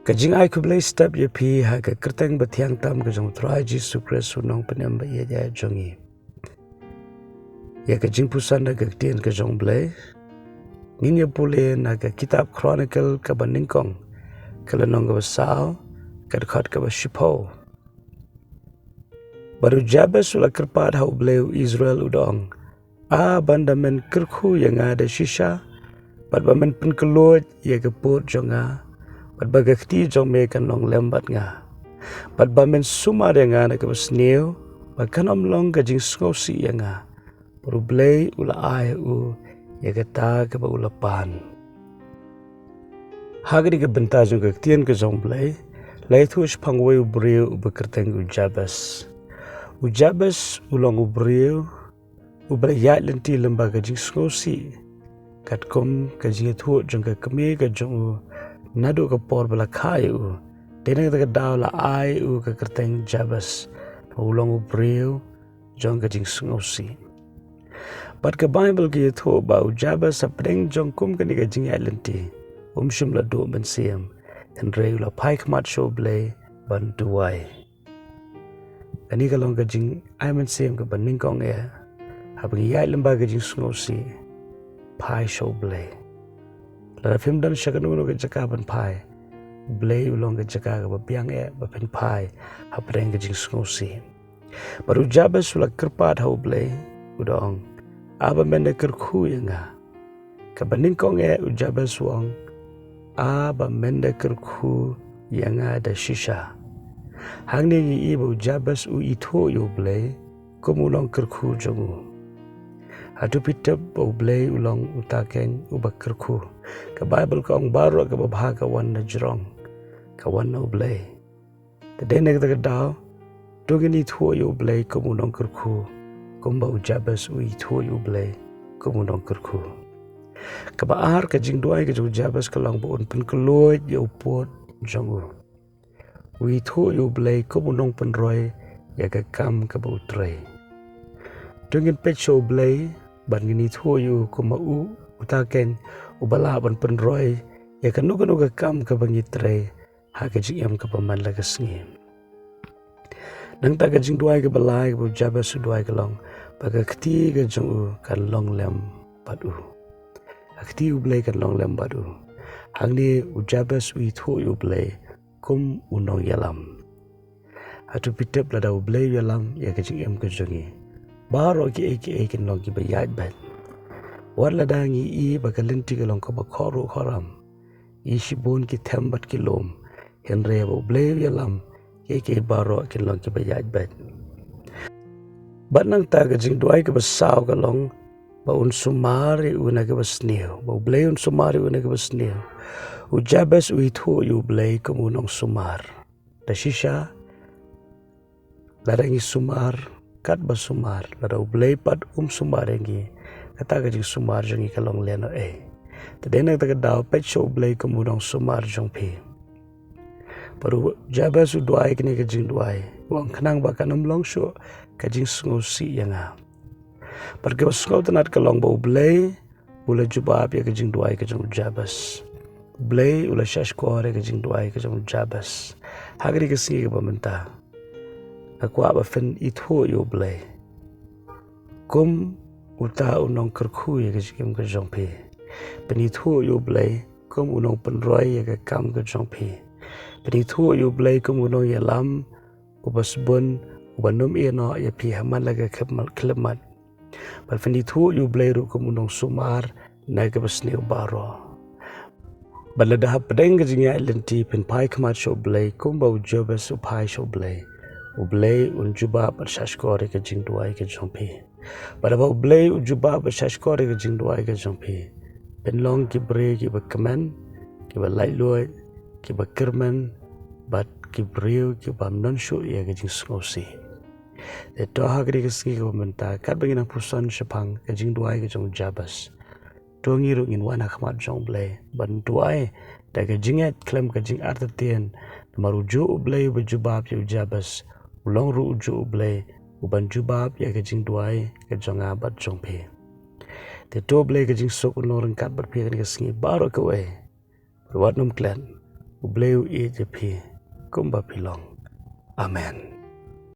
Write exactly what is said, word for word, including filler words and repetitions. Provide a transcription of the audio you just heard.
Ka jingai khublei step ïa phi ha ka kyrteng bathiang tam ka jong u Trai Jisu Khrist u nongpynim ba ïeit jong ngi. Ïa ka jingpuson da ka ktien ka jong u Blei ngin ïa pule na ka kitab Chronicle kaba nyngkong, ka lynnong kaba saw, ka dkhot kaba shiphew. Bad u Jabez u la kyrpad ha u Blei u Israel u da ong, A ban da men kyrkhu ïa nga da shisha, bad ba men pynkhlaiñ ïa ka pud jong nga, bad ba ka kti jong me kan long lem bad nga, bad ba men sumar ïa nga na kaba sniew, ba kan ym long ka jingsngewsih ïa nga. Bad u Blei u la ai u ïa kata kaba u la pan. Ha kane ka bynta jong ka ktien ka jong u Blei, la ïathuh shaphang uwei u briew uba kyrteng u Jabez. U Jabez u long u briew uba la ïaid lynti lyngba ka jingsngewsih, katkum ka jingïathuh jong ka kmie ka jong u, naduh ka por ba la kha ïa u. Te na kata ka daw la ai u ka kyrteng Jabez, ba u long u briew jong ka jingsngewsih. Bad ka Baibl ka ïathuh ba u Jabez hapdeng jong kum kane ka jingïaid lynti, um shym la duh mynsiem, hynrei u la phai khmat sha u Blei ban duwai. Kane ka long ka jingai mynsiem kaba nyngkong eh, haba ngi ïaid lyngba ka jingsngewsih, phai sha u Blei. Lada phim don sha kano kano ka jaka ban phai, u Blei u long ka jaka kaba biang eh ba phin phai hapdeng ka jingsngewsih. Bad u Jabez u la kyrpad ha u Blei, u da ong, A ba men da kyrkhu ïa nga. Kaba nyngkong eh u Jabez u ong, A ba men da kyrkhu ïa nga da shisha. Hangne ngi i ba u Jabez u ithuh ïa u Blei kum u nongkyrkhu jong u. Hato phi tip ba u Blei u long uta keiñ uba kyrkhu? Ka Baibl ka ong baroh kaba bha ka wan na jrong, ka wan na u Blei. Te dei na kata ka daw, to ngin ithuh ïa u Blei kum u nongkyrkhu, kumba u Jabez u ithuh ïa u Blei kum u nongkyrkhu. Kaba ar, ka jingduwai ka jong u Jabez ka long ba un pynkhlaiñ ïa u pud jong u. U ithuh ïa u Blei kum u nongpynroi ïa ka kam kaba u trei. To ngin peit sha u Blei bad ngin ithuh ïa u kum u, uta keiñ uba lah ban pynroi ïa kano kano ka kam kaba ngi trei ha ka jingim kaba man la ka sngi. Nangta ka jingduwai kaba lai kaba u Jabez u duwai ka long ba ka kti ka jong u kan long lem bad u. Ka kti u Blei kan long lem bad u. Hangne u Jabez u ithuh ïa u Blei kum u nongïalam. Hato phi tip lada u Blei u ïalam ïa ka jingim ka jong ngi, baroh kiei kiei kin long kiba ïaid beit. Wat lada ngi i ba ka lynti ka long kaba khor ruh khor ram, i shibun ki them bad ki lum, hynrei ba u Blei u ïalam, kiei kiei baroh kin long kiba ïaid beit. Bad nangta ka jingduwai kaba saw ka long ba un sumar ïa u na kaba sniew, ba u Blei un sumar ïa u na kaba sniew. U Jabez u ithuh ïa u Blei kum u nongsumar. Da shisha, lada ngi sumar, katba sumar, lada u Blei pat um sumar ïa ngi, kata ka jingsumar jong ngi ka long lehnohei. Te dei na kata ka daw peit sha u Blei kum u nongsumar jong phi. Bad u Jabez u duwai kane ka jingduwai, u ong khnang ba kan ym long shuh ka jingsngewsih ïa nga. Bad kaba sngewtynnat ka long ba u Blei u la jubab ïa ka jingduwai ka jong u Jabez. U Blei u la shahshkor ïa ka jingduwai ka jong u Jabez. Ha kane ka sngi kaba mynta, nga kwah ba phin ithuh ïa u Blei kum uta u nongkyrkhu ïa ka jingim ka jong phi. Phin ithuh ïa u Blei kum u nongpynroi ïa ka kam ka jong phi. Phin ithuh ïa u Blei kum u nongïalam uba sbun, uba nym ïehnoh ïa phi ha man la ka khyllipmat. Bad phin ithuh ïa u Blei ruh kum u nongsumar na kaba sniew baroh. Bad lada hapdeng ka jingïaid lynti phin phai khmat sha u Blei kumba u Jabez u phai sha u Blei, u Blei un jubab bad shahshkor ïa ka jingduwai ka jong phi. Bad haba u Blei u jubab bad shahshkor ïa ka jingduwai ka jong phi, phin long ki briew kiba kmen, kiba laitluid, kiba kyrmen, bad ki briew kibym don shuh ïa ka jingsngewsih. Te to ha kane ka sngi kaba mynta, katba ngi nang puson shaphang ka jingduwai ka jong u Jabez, to ngi ruh ngin wan ha khmat jong u Blei ban duwai da ka jingngeit khlem ka jingartatien, namar u juh u Blei uba jubab ïa u Jabez u long ruh u juh u Blei uban jubab ïa ka jingduwai ka jong nga bad jong phi. Te to u Blei ka jingsuk un long ryngkat bad phi ha kane ka sngi baroh kawei. Wat nym klet. U Blei u ïeit ïa phi kumba phi long. Amen.